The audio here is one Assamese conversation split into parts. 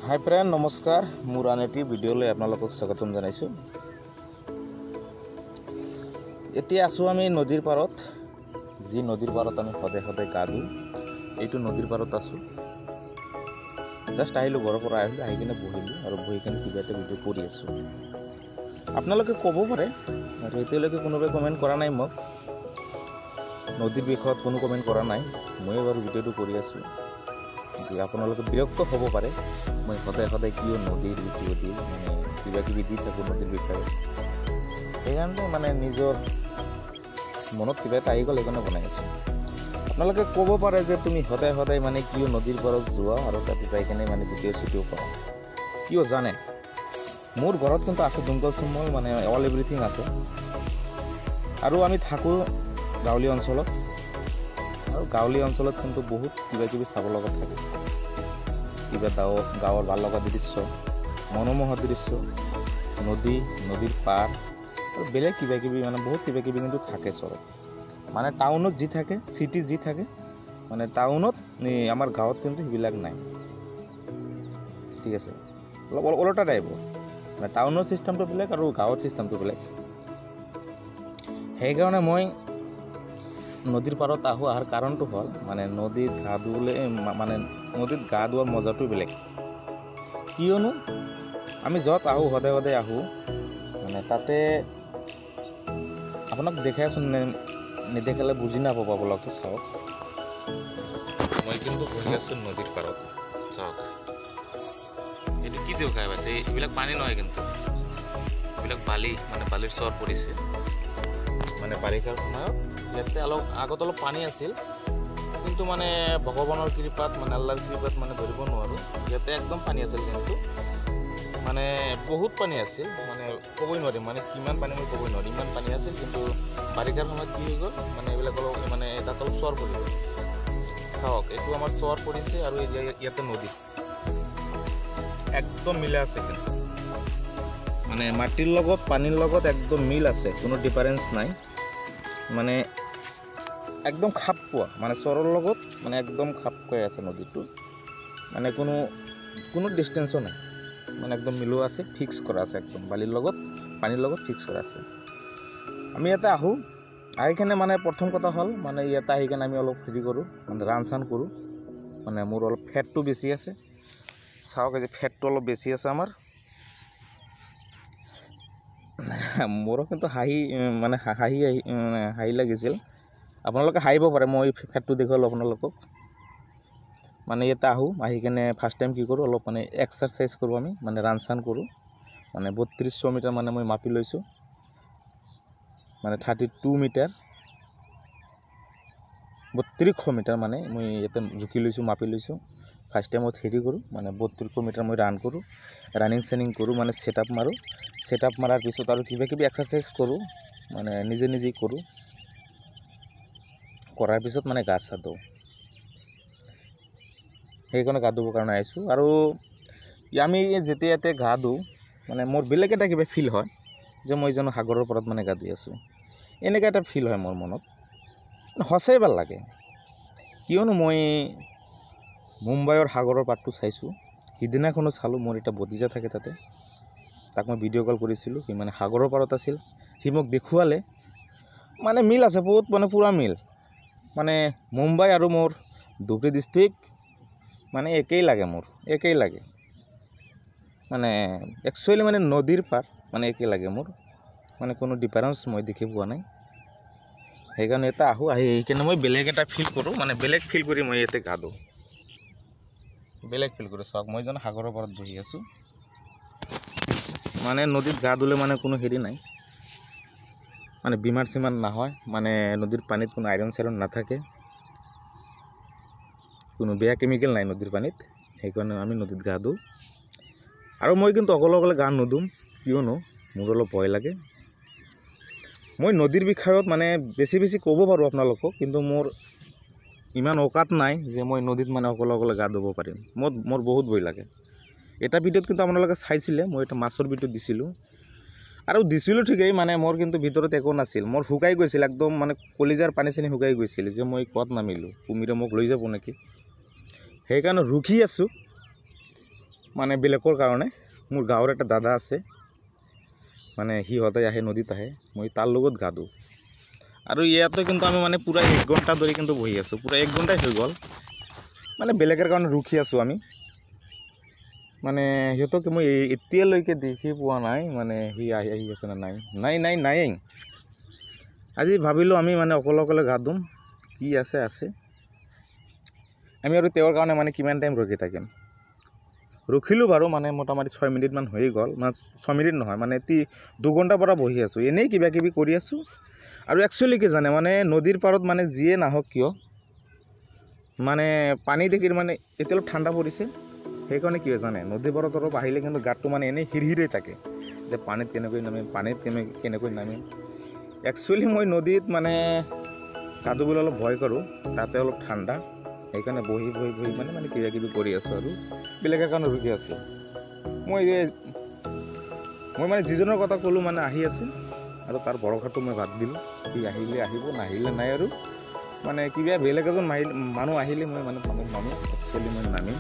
হাই ফ্ৰেণ্ড নমস্কাৰ, মোৰ আন এটি ভিডিঅ'লৈ আপোনালোকক স্বাগতম জনাইছোঁ। এতিয়া আছোঁ আমি নদীৰ পাৰত, যি নদীৰ পাৰত আমি সদায় সদায় গা ধুওঁ, এইটো নদীৰ পাৰত আছোঁ। জাষ্ট আহিলোঁ, ঘৰৰ পৰা আহিলোঁ, আহি কিনে বহিলোঁ আৰু বহি কিনে কিবা এটা ভিডিঅ' কৰি আছোঁ। আপোনালোকে ক'ব পাৰে, আৰু এতিয়ালৈকে কোনোবাই কমেণ্ট কৰা নাই, মোক নদীৰ বিষয়ত কোনো কমেণ্ট কৰা নাই। ময়ে বাৰু ভিডিঅ'টো কৰি আছোঁ যে আপোনালোকে বিৰক্ত হ'ব পাৰে, মই সদায় সদায় কিয় নদীৰ ভিডিঅ' দিওঁ, মানে কিবা কিবি দি থাকোঁ নদীৰ বিষয়ে। সেইকাৰণে মানে নিজৰ মনত কিবা এটা আহি গ'ল, সেইকাৰণে বনাই আছোঁ। আপোনালোকে ক'ব পাৰে যে তুমি সদায় সদায় মানে কিয় নদীৰ পাৰত যোৱা আৰু তাতে যাই কিনে মানে ভিডিঅ' চিডিঅ' কৰা কিয় জানে? মোৰ ঘৰত কিন্তু আছে দমকল চমকল, মানে অল এভৰিথিং আছে। আৰু আমি থাকোঁ গাঁৱলীয়া অঞ্চলত, আৰু গাঁৱলীয়া অঞ্চলত কিন্তু বহুত কিবা কিবি চাব লগা থাকে। কিবা গাঁৱৰ ভাল লগা দৃশ্য, মনোমোহা দৃশ্য, নদী, নদীৰ পাৰ আৰু বেলেগ কিবা কিবি, মানে বহুত কিবা কিবি কিন্তু থাকে চৰত। মানে টাউনত যি থাকে, চিটিত যি থাকে, মানে টাউনত আমাৰ গাঁৱত কিন্তু সেইবিলাক নাই। ঠিক আছে, অলপ ওলোটা টাইপৰ, মানে টাউনৰ চিষ্টেমটো বেলেগ আৰু গাঁৱৰ চিষ্টেমটো বেলেগ। সেইকাৰণে মই নদীৰ পাৰত আহোঁ। অহাৰ কাৰণটো হ'ল মানে নদীত গা ধুবলৈ, মানে নদীত গা ধোৱাৰ মজাটো বেলেগ। কিয়নো আমি য'ত আহোঁ, সদায় সদায় আহোঁ, মানে তাতে আপোনাক দেখাই আছোঁ, নেদেখালে বুজি নাপাব আপোনালোকে। চাওক, মই কিন্তু বহি আছোঁ নদীৰ পাৰত। চাওক, এইটো কি দেখাই পাইছে? এইবিলাক পানী নহয় কিন্তু, এইবিলাক বালি, মানে বালিৰ চৰ পৰিছে। মানে বাৰিষাৰ সময়ত ইয়াতে অলপ আগত অলপ পানী আছিল, কিন্তু মানে ভগৱানৰ কৃপাত, মানে আল্লাহৰ কৃপাত মানে ধৰিব নোৱাৰোঁ, ইয়াতে একদম পানী আছিল। কিন্তু মানে বহুত পানী আছিল, মানে ক'বই নোৱাৰিম, মানে কিমান পানী মই ক'বই নোৱাৰিম, ইমান পানী আছিল। কিন্তু বাৰিষাৰ সময়ত কি হৈ গ'ল, মানে এইবিলাক অলপ মানে তাত অলপ চৰ পৰি গ'ল। চাওক, এইটো আমাৰ চৰ পৰিছে আৰু এই যে ইয়াতে নদী একদম মিলা আছে, কিন্তু মানে মাটিৰ লগত পানীৰ লগত একদম মিল আছে, কোনো ডিফাৰেঞ্চ নাই। মানে একদম খাপ পোৱা, মানে চৰৰ লগত মানে একদম খাপ খুৱাই আছে নদীটো, মানে কোনো কোনো ডিষ্টেঞ্চো নাই, মানে একদম মিলোৱা আছে, ফিক্স কৰা আছে, একদম বালিৰ লগত পানীৰ লগত ফিক্স কৰা আছে। আমি ইয়াতে আহোঁ, আহি কিনে মানে প্ৰথম কথা হ'ল মানে ইয়াতে আহি কিনে আমি অলপ হেৰি কৰোঁ, মানে ৰান চান কৰোঁ। মানে মোৰ অলপ ফেটটো বেছি আছে, চাওক এই যে ফেটটো অলপ বেছি আছে আমাৰ। মোৰো কিন্তু হাঁহি, মানে হাঁহি আহি, মানে হাঁহি লাগিছিল। আপোনালোকে হাঁহিব পাৰে, মই ফেটটো দেখুৱালোঁ আপোনালোকক। মানে ইয়াতে আহোঁ, আহি কিনে ফাৰ্ষ্ট টাইম কি কৰোঁ, অলপ মানে এক্সাৰচাইজ কৰোঁ আমি, মানে ৰান চান কৰোঁ। মানে 3200 মিটাৰ মানে মই মাপি লৈছোঁ, মানে 32 মিটাৰ, 3200 মিটাৰ মানে মই ইয়াতে জুখি লৈছোঁ, মাপি লৈছোঁ। ফাৰ্ষ্ট টাইমত হেৰি কৰোঁ, মানে 3200 মিটাৰ মই ৰান কৰোঁ, ৰানিং চানিং কৰোঁ, মানে ছেট আপ মাৰোঁ। ছেট আপ মাৰাৰ পিছত আৰু কিবা কিবি এক্সাৰচাইজ কৰোঁ, মানে নিজে নিজেই কৰোঁ। কৰাৰ পিছত মানে গা চা ধোওঁ, সেইকাৰণে গা ধুবৰ কাৰণে আহিছোঁ। আৰু আমি যেতিয়া ইয়াতে গা ধোওঁ, মানে মোৰ বেলেগ এটা কিবা ফিল হয়, যে মই জানো সাগৰৰ পাৰত মানে গা ধুই আছোঁ, এনেকুৱা এটা ফিল হয় মোৰ মনত, সঁচাই ভাল লাগে। কিয়নো মই মুম্বাইৰ সাগৰৰ পাৰটো চাইছোঁ, সিদিনাখনো চালোঁ। মোৰ এটা ভতিজা থাকে তাতে, তাক মই ভিডিঅ' কল কৰিছিলোঁ, সি মানে সাগৰৰ পাৰত আছিল, সি মোক দেখুৱালে। মানে মিল আছে বহুত, মানে পূৰা মিল। মানে মুম্বাই আৰু মোৰ ধুবুৰী ডিষ্ট্ৰিক্ট মানে একেই লাগে, মোৰ একেই লাগে। মানে একচুৱেলি মানে নদীৰ পাৰ মানে একেই লাগে মোৰ, মানে কোনো ডিফাৰেঞ্চ মই দেখি পোৱা নাই। সেইকাৰণে ইয়াতে আহোঁ, আহি সেইকাৰণে মই বেলেগ এটা ফিল কৰোঁ, মানে বেলেগ ফিল কৰি মই ইয়াতে গা ধোওঁ, বেলেগ ফিল কৰোঁ। চাওক, মই জানো সাগৰৰ পাৰত বহি আছোঁ। মানে নদীত গা ধুলে মানে কোনো হেৰি নাই, মানে বেমাৰ চেমাৰ নহয়, মানে নদীৰ পানীত কোনো আইৰণ চাইৰণ নাথাকে, কোনো বেয়া কেমিকেল নাই নদীৰ পানীত। সেইকাৰণে আমি নদীত গা ধোওঁ। আৰু মই কিন্তু অকলে অকলে গা নুধুম, কিয়নো মোৰ অলপ ভয় লাগে। মই নদীৰ বিষয়ত মানে বেছি বেছি ক'ব পাৰোঁ আপোনালোকক, কিন্তু মোৰ ইমান অকাত নাই যে মই নদীত মানে অকলে অকলে গা ধুব পাৰিম। মোৰ বহুত ভয় লাগে। এটা ভিডিঅ'ত কিন্তু আপোনালোকে চাইছিলে, মই এটা মাছৰ ভিডিঅ' দিছিলোঁ, আৰু দিছিলোঁ ঠিকেই, মানে মোৰ কিন্তু ভিতৰত একো নাছিল, মোৰ শুকাই গৈছিল একদম, মানে কলিজাৰ পানী চানী শুকাই গৈছিল যে মই ক'ত নামিলোঁ, কুমিৰে মোক লৈ যাব নেকি। সেইকাৰণে ৰখি আছোঁ, মানে বেলেগৰ কাৰণে। মোৰ গাঁৱৰ এটা দাদা আছে, মানে সি সদায় আহে, নদীত আহে, মই তাৰ লগত গা ধুওঁ। আৰু ইয়াতে কিন্তু আমি মানে পূৰা 1 ঘণ্টা ধৰি কিন্তু বহি আছোঁ, পূৰা 1 ঘণ্টাই হৈ গ'ল, মানে বেলেগৰ কাৰণে ৰখি আছোঁ আমি। মানে সিহঁতক মই এতিয়ালৈকে দেখি পোৱা নাই, মানে সি আহি আহি আছে নে নাই, নাই নাই নাই। আজি ভাবিলোঁ আমি মানে অকলে অকলে গা ধুম, কি আছে আছে আমি। আৰু তেওঁৰ কাৰণে মানে কিমান টাইম ৰখি থাকিম। ৰখিলোঁ বাৰু, মানে মোটামুটি 6 মিনিটমান হৈ গ'ল, মানে 6 মিনিট নহয়, মানে 2 ঘণ্টাৰ পৰা বহি আছোঁ, এনেই কিবা কিবি কৰি আছোঁ। আৰু একচুৱেলি কি জানে, মানে নদীৰ পাৰত মানে যিয়ে নাহক কিয়, মানে পানী দেখি মানে এতিয়া অলপ ঠাণ্ডা পৰিছে, সেইকাৰণে কি হয় জানে, নদীৰ পাৰত অলপ আহিলে কিন্তু গাটো মানে এনেই হিৰহিৰাই থাকে যে পানীত কেনেকৈ নামিম, পানীত কেনেকৈ নামিম। একচুৱেলি মই নদীত মানে গা ধুবলৈ অলপ ভয় কৰোঁ, তাতে অলপ ঠাণ্ডা, সেইকাৰণে বহি বহি বহি মানে মানে কিবা কিবি কৰি আছোঁ আৰু বেলেগৰ কাৰণে ৰখি আছোঁ। মই মানে যিজনৰ কথা ক'লোঁ, মানে আহি আছে আৰু তাৰ ভৰসাটো মই বাদ দিলোঁ। সি আহিলে আহিব, নাহিলে নাই। আৰু মানে কিবা বেলেগ এজন মানুহ আহিলে মই মানে পানীত নামিম, একচুৱেলি মই নামিম।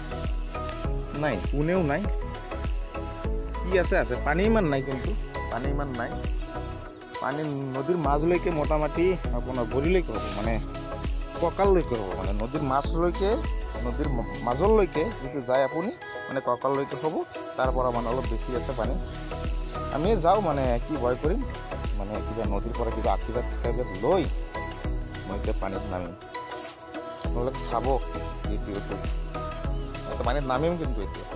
নাই, কোনেও নাই। কি আছে আছে, পানী ইমান নাই, কিন্তু পানী ইমান নাই। পানী নদীৰ মাজলৈকে মোটামুটি আপোনাৰ ভৰিলৈকে হ'ব, মানে কঁকাললৈকে হ'ব, মানে নদীৰ মাজলৈকে, নদীৰ মাজলৈকে যদি যায় আপুনি, মানে কঁকাললৈকে হ'ব। তাৰ পৰা মানে অলপ বেছি আছে পানী। আমি যাওঁ, মানে কি ভয় কৰিম, মানে কিবা নদীৰ পৰা কিবা আশীৰ্বাদ আশীৰ্বাদ লৈ মই এতিয়া পানীত নামিম। আপোনালোকে চাব ভিডিঅ'টো, এতিয়া পানীত নামিম কিন্তু এতিয়া।